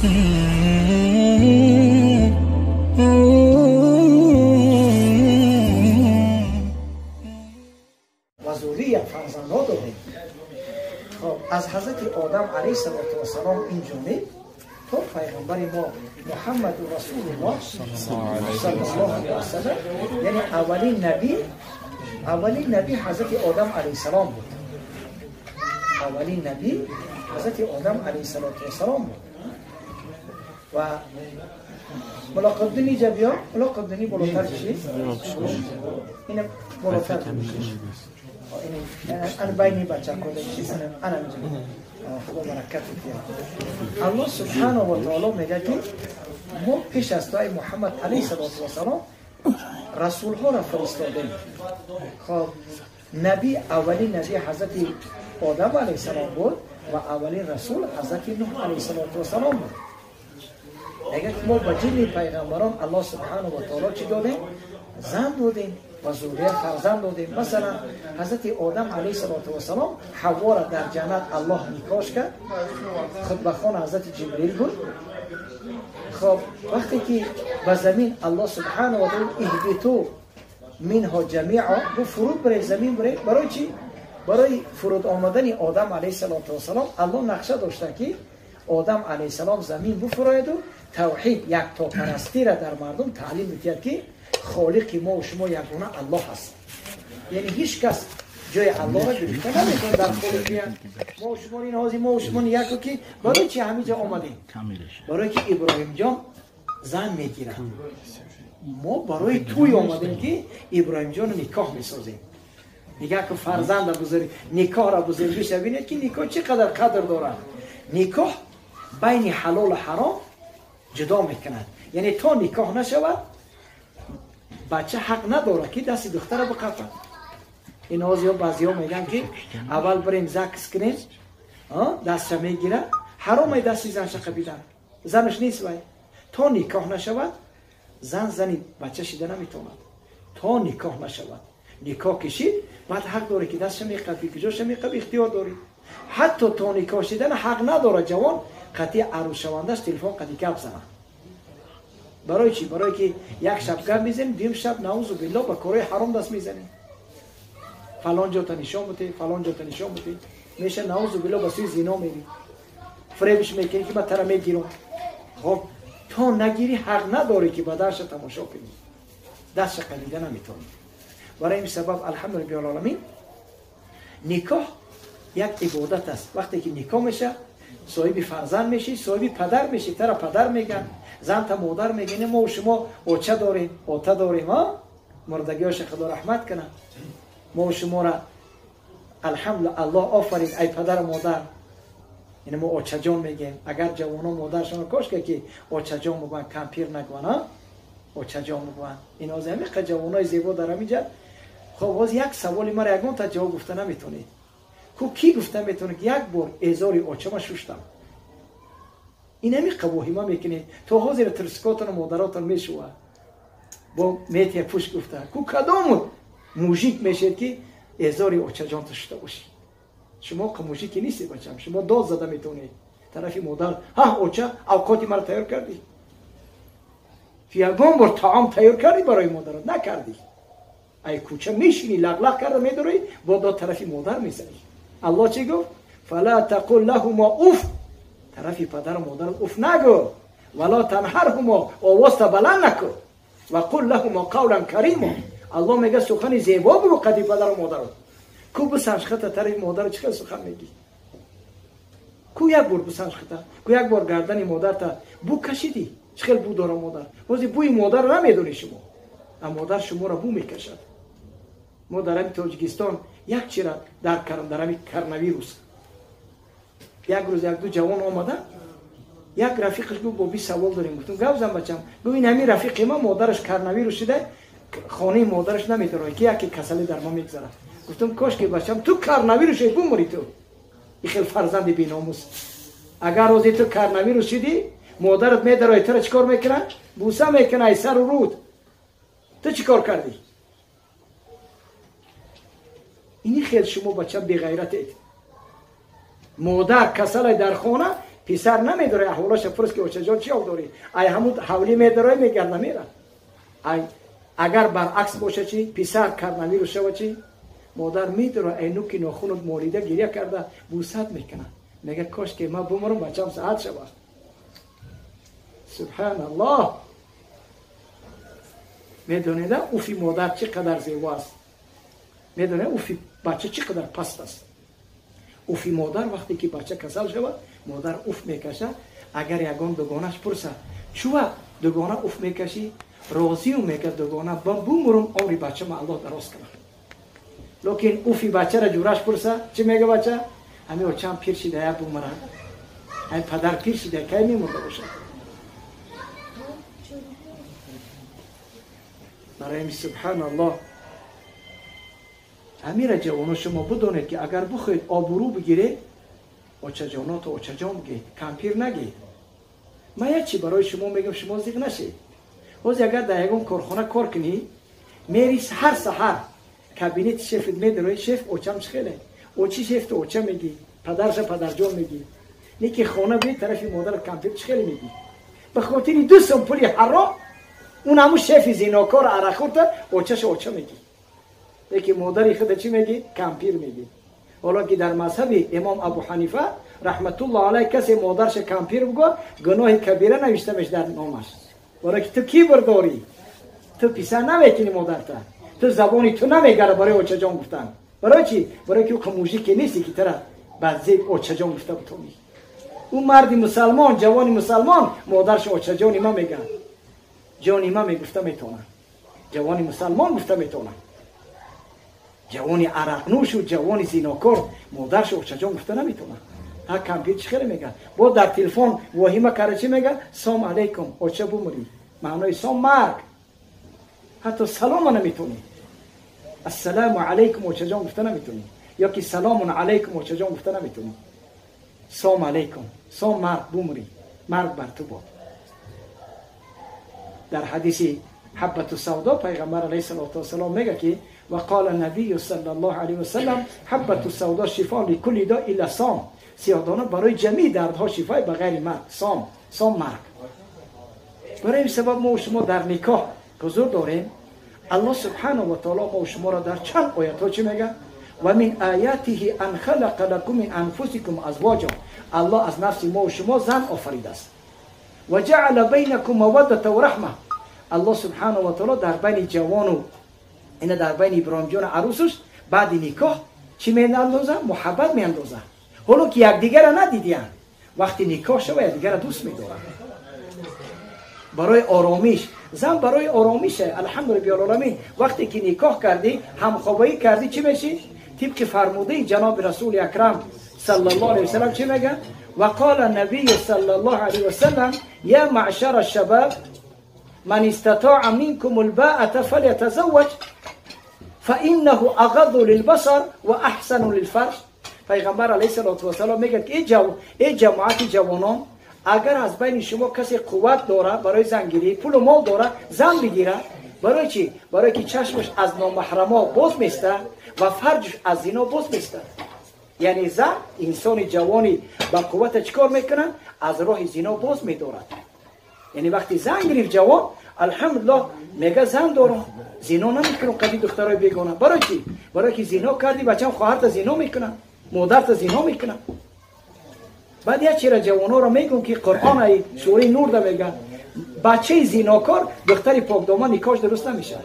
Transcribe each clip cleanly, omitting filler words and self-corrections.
Ва зурия фарзандҳо додем. Хоб, аз ҳазрати Одам алайҳиссалоту вассалом ин ҷониб то пайғамбари мо Муҳаммаду Расулуллоҳ саллаллоҳу алайҳи васаллам, яъне аввалин наби ҳазрати Одам алайҳиссалом буд. Аввалин наби ҳазрати Одам алайҳиссалоту вассалом буд. Ва мулоқотдини ҷа биё, мулоқотдини болотар чӣ? Ина болотар. Ана байни бачако чиз, ана Худо баракат диҳад. Аллоҳ субҳанаҳу ва таоло мегӯяд, ки мо пеш аз туи Муҳаммад алайҳиссалоту вассалом расулҳоро фиристодем. Хоб, наби, аввалин наби ҳазрати Одам алайҳиссалом буд ва аввалин расул ҳазрати Нуҳ алайҳиссалоту вассалом буд. Мегӯяд, ки мо ба ҷилли пайғамбарон Аллоҳ субҳанаҳу ва таоло чӣ додем? Зан додем ва зурия фарзанд додем. Масалан, ҳазрати Одам алайҳиссалоту вассалом Ҳаввора дар ҷаннат Аллоҳ никош кард. Хутбахон ҳазрати Ҷибрил буд. Хоб, вақте ки ба замин Аллоҳ субҳанаҳу ва таоло اهبطوا منها جميعا гуфт, фуруд баред, замин баред. Барои чӣ? Барои фуруд омадани Одам алайҳиссалоту вассалом Аллоҳ нақша дошта, ки Одам алайҳиссалом замин буфурояду тавҳид, яктопарастиро дар мардум таълим бидиҳад, ки холиқи мо шумо ягона Аллоҳ аст, яъне ҳеҷ кас ҷои Аллоҳро гирифта наметавонад дар холиқият. Мо шумо ин ҳозир мо шумо яко ки барои чи ҳаминҷо омадем? Барои ки Иброҳимҷон зан мегирад. Мо барои тӯй омадем, ки Иброҳимҷонро никоҳ месозем. Нигоҳ ку, фарзанда бузург, никоҳро бузургиша бинед, ки никоҳ чӣ қадар қадр дорад. Никоҳ байни ҳалолу ҳаром ҷудо мекунад, яъне то никоҳ нашавад, бача ҳақ надорад, ки дасти духтара биқафад. Ин ҳозиё баъзиҳо мегӯянд, ки аввал бирем ЗАГС кунем, дастша мегирад. Ҳаромай дасти занша қабидан, занаш нест вай. То никоҳ нашавад, зан зани бача шида наметавонад, то никоҳ нашавад. Никоҳ кишид, баъд ҳақ дорӣ, ки дастша меқафӣ, куҷоша меқафӣ, ихтиёр дорӣ. Ҳатто то никоҳ шидана ҳақ надорад ҷавон қатъи арӯсшавандаш телефон қати гап занад. Барои чӣ? Барое ки як шаб гап мезанем, дуюм шаб, наузу билло, ба корҳои ҳаром даст мезанем. Фалон ҷота нишон бутӣ, фалон ҷота нишон бутӣ, меша, наузу билло, ба сӯи зино мерӣ, фиребиш мекунӣ, ки ман тара мегирам. Хоб, то нагирӣ, ҳақ надорӣ, ки баданша тамошо кунӣ, дастша қадида наметавонӣ. Барои ин сабаб, алҳамдулиллоҳи, никоҳ як ибодат аст. Вақте ки никоҳ меша, соҳиби фарзанд мешӣ, соҳиби падар мешӣ, тара падар меган, занта модар меган. Мо шумо оча дорем, ота дорем, а мурдагиҳоша Худо раҳмат кунад. Мо шуморо, алҳамдулилла, Аллоҳ офарид ай падару модар. Ин мо очаҷон мегем. Агар ҷавоно модаршонро кошка ки очаҷон бигӯянд, кампир нагӯянд, а очаҷон бигӯянд. Ин ҳозир ҳамиқа ҷавонои зебо дар ҳаминҷа. Хоб, ҳоз як саволи мара ягон та ҷавоб гуфта наметавонед. Ку кӣ гуфта метавонед, ки як бор эзори очама шуштам? Ин ҳамиқа воҳима мекунед, то ҳозир трусикотону модаротон мешува бо метия пуш гуфта. Ку кадому мужик мешед, ки эзори очаҷонта шушта бошӣ? Шумо мужике нестед, бачам. Шумо дод зада метавонед тарафи модар: «Ҳа, оча, авқоти маро тайёр кардӣ? Ягон бор таом тайёр кардӣ барои модарат? Накардӣ. Ай кӯча мешинӣ, лақлақ карда медорӣ, бо дод тарафи модар мезанӣ». Аллоҳ чӣ гуфт? فلا تقل لهما أف. Тарафи падару модарат уф нагӯ. ولا تنهرهما, овозта баланд наку. وقل لهما قولا كريما. Аллоҳ мега, сухани зебо бигӯ қади падару модарат. Ку бисанҷ хата, тарафи модарат чӣ хел сухан мегӣ? Ку як бор бисанҷ хата. Ку як бор гардани модарта бу кашидӣ? Чӣ хел бу дора модар? Бози бӯи модар намедонӣ шумо, а модар шуморо бу мекашад. Мо дар ҳами Тоҷикистон як чира дарк кардам дар ҳами коронавирус. Як рӯз якду ҷавон омада, як рафиқаш гуфт: «Боби, савол дорем». Гуфтам: «Гап зан, бачам». Гуфт: «Ин ҳамин рафиқи ман модараш коронавирус шуда, хонаи модараш наметавонад, ки яке касалӣ дар мо мегзарад». Гуфтам: «Кош ки, бачам, ту коронавирус шуди, бумурӣ ту, и хел фарзанди беномус. Агар рӯзе ту коронавирус шудӣ, модарат медарои, тура чӣ кор мекунад? Буса мекунад ай сару руд. Ту чӣ кор кардӣ?» Ини хел шумо, бача, беғайратед. Модар касалай дар хона, Писар намедорад, аҳволаша пурс ки очаҷон чӣ ҳол дорӣ? Ай ҳамун ҳавлӣ медорад, мегар намерад. Ай агар баръакс боша чӣ? Писар коронавирус шава чӣ? Модар медорад, ай нуки нохунат молида гиря карда бусад мекунад. Мега кош ки ман бумурам, бачам саат шавад. Субҳаналлоҳ. Медонед, уфи модар чӣ қадар зебо аст? Медонед, уфи бача чӣ қадар паст аст? Уфи модар вақте ки бача касал шавад, модар уф мекашад. Агар ягон дугонаш пурсад, чува дугона уф мекашӣ? Розию мегӯяд дугона, бумурум, умри бачама Аллоҳ дароз кунад. Лекин уфи бачаро ҷураш пурсад, чӣ мега бача? Ҳами очам пир шида, я бумурам. Ҳами падар пир шида, кай мемурда бошад? Барои субҳаналлоҳ, ҳамира ҷавоно шумо бидонед ки агар бихоҳед обрӯ бигиред, очаҷоното очаҷон бигӯед, кампир нагӯед. Ман як чи барои шумо мегӯям, шумо зиқ нашед. Ҳозир агар дар ягон корхона кор кунӣ, мери ҳар саҳар кабинети шефит медарои, шеф очам чӣ хеле? Очи шефто оча мегӣ, падарша падарҷон мегӣ. Не ки хона бе тарафи модарат кампир чӣ хеле мегӣ? Ба хотири 2 сом пули ҳаром он ҳамун шефи зинокор арақхӯрта очаша оча мегӣ. Лекин модари худа чӣ мегӣ? Кампир мегӣ. Ҳоло ки дар мазҳаби имом Абу Ҳанифа раҳматуллоҳ алайҳ касе модарша кампир бигӯ, гуноҳи кабира навишта мешавад дар номаш. Барои ки ту кибр дорӣ, ту писар намекунӣ модарта, ту забони ту намегара барои очаҷон гуфтан. Барои чӣ? Барои ки ӯ мужике нести ки тара ба зеб очаҷон гуфта бутонӣ. Ӯ марди мусалмон, ҷавони мусалмон модарша очаҷони ма мегӯяд, ҷони ма мегуфта метавонад, ҷавони мусалмон гуфта метавонад. Ҷавони арақнӯшу ҷавони зинокор модарша очаҷон гуфта наметавонад. Ҳа кампир чӣ хеле мегӯяд? Бо дар телефон воҳима карда чӣ мегӯяд? Сом алайкум, оча бумурӣ. Маънои сом марг. Ҳатто салома наметавонӣ. Ассалому алайкум очаҷон гуфта наметавонӣ, ё ки саломун алайкум очаҷон гуфта наметавонӣ. Сом алайкум, сом марг, бумурӣ, марг бар ту бод. Дар ҳадиси ҳаббату савдо пайғамбар алайҳи салоту вассалом мегӯяд ки وقال النبي صلى الله عليه وسلم حبة السوداء شفاء لكل داء إلا صام. سیاهدانه برای جمعی دردها شفای به غیر مرگ. صام، صام مرگ. برای این سبب ما و شما در نکاح حضور داریم. الله سبحانه و تعالی ما و شما را در چند آیت ها چی میگه؟ و من آیاته ان خلق لكم من انفسکم ازواجا. الله از نفس ما و شما زن آفریده است. و جعل بینکم موده و رحمه. الله سبحانه و تعالی در بین جوان و اینا در بین ابراهیم جان عروسش بعد نکاح چی میاندازه؟ محبت میاندازه. حالا که یکدیگر را ندیدیان، وقتی نکاح شوه یکدیگر را دوست میدارن. برای آرامش، زن برای آرامشه. الحمدلله العالمین. وقتی که نکاح کردی، همخوابی کردی، چی میشی؟ طبق فرموده جناب رسول اکرم صلی الله علیه وسلم چی میگه؟ وقال النبی صلی الله علیه وسلم یا معشر الشباب من استطاع منكم الباءة فليتزوج فإنه أغض للبصر وأحسن للفرج. پیغمبر علیه الصلاة والسلام میگه که ای جماعت جوانان، اگر از بین شما کسی قوت داره برای زنگیری، پول و مال داره، زن بگیره. برای چی؟ برای که چشمش از نامحرما باز میسته و فرجش از زنا باز میسته. یعنی زن انسان جوانی با قوت چیکار میکنه؟ از راه زنا باز میدارد. یعنی وقتی زن گرفت جوان، الحمدلله میگه زن دارم، زنا نمیکنم قدی دخترای بیگانه. برای چی؟ برای که زنا کردی بچه‌م خواهرت زنا میکنه، مادرت زنا میکنه. بعد یک چیز جوانا رو میگم که قرآن ای سوره نور ده میگه بچه زیناکار دختری پاکدامن نکاح درست نمیشه.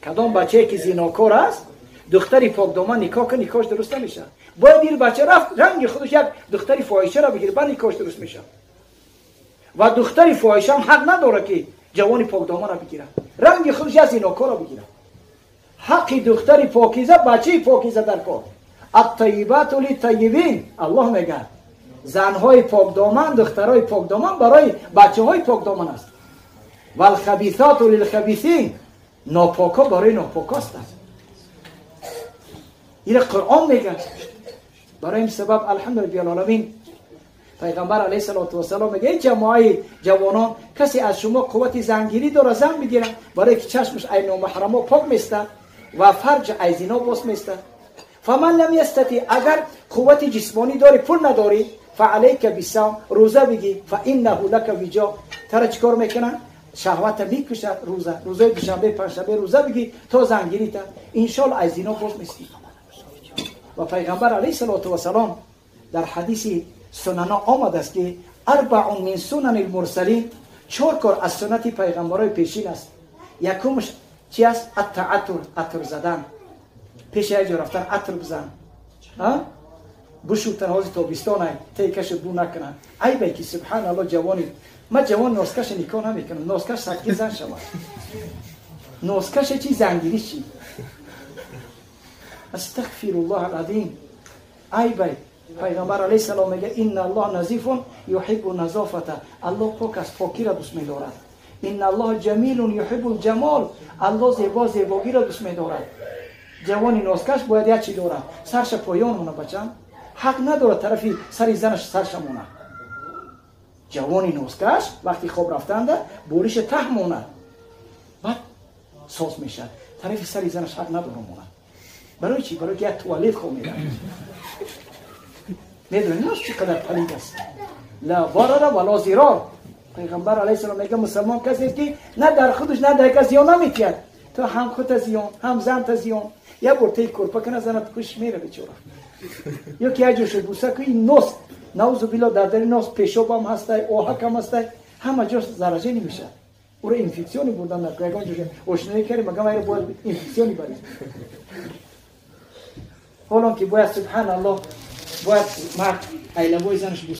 کدام بچه که زیناکار است دختری پاکدامن نکاح که نکاح درست نمیشه. باید این بچه رفت رنگ خودش یک دختری فاحشه را بگیره، بعد نکاح درست میشه. و دختری فاحشه هم حق نداره که جوان پاکدامن را بگیره، رنگ خودش از زیناکار را بگیره. حق دختری پاکیزه بچه پاکیزه در کار. الطیبات للطیبین. الله میگه زنهای پاکدامن، دخترهای پاکدامن برای بچه های پاکدامن است. والخبیثات للخبیثین. ناپاکا برای ناپاکا است. این قرآن میگه. برای این سبب الحمدلله العالمین پیغمبر علیه الصلاة والسلام میگه ای جماعه جوانان، کسی از شما قوت زنگیری داره زن بگیره، برای که چشمش ای نامحرما پاک میسته و فرج ای زنا باز میسته. فمن لم یستطیع، اگر قوت جسمانی داری پول نداری، فعليك بالصوم، روزه بگی، فانه لك وجاء. ترا چیکار میکنه؟ شهوت میکشه. روزه، روزه دوشنبه پنجشنبه روزه بگی تا زنگیری تا ان شاء الله از اینا باز میستی. و پیغمبر علیه الصلاة والسلام در حدیث سنن آمده است که اربع من سنن المرسلین، چهار کار از سنت پیغمبرای پیشین است. یکمش چی است؟ التعطر، عطر زدن. پیش یک جا رفتن عطر بزن، ها بشو تنها تابستان تیکش بو نکنن. عیبه که سبحان الله جوانی، ما جوان نازکش نکاح نمیکنم، نازکش سکی زن شود، نازکش چی زنگیری چی؟ استغفر الله العظیم. عیبه. پیغمبر علیه السلام میگه ان الله نظیف یحب النظافه، الله پاک است، پاکی را دوست میدارد. ان الله جمیل یحب الجمال، الله زیبا، زیبایی را دوست میدارد. جوانی نازکش باید یک چی دارد، سرش پایان مونه بچم، حق ندارد طرفی سری زنش سرش مونه. جوانی نازکش وقتی خواب رفتنده بورش ته مونه، بعد ساز میشد، طرفی سری زنش حق نداره مونه. برای چی؟ برای که یک توالت خواب میره. میدونی ناز چقدر پلید است. لا ضرر ولا ضرار. پیغمبر علیه السلام میگه مسلمان کسی است که نه در خودش نه در کسی زیان نمیتید، تو هم خودت زیان هم زن زیان. یه بار تی کرپه کنه زنت خوش میره بیچاره، یا که یه جوش بوسه که این ناز نعوذ بالله در در ناز پیشاب هم هسته، آهک هم هسته، همه جاش زرجه نمیشه. او رو انفکسیونی بردن در یگان جوش آشنایی کردیم مگم ایره باید انفکسیونی بریم. حالا که باید سبحان الله باید مرد ایلوای زنش بوسه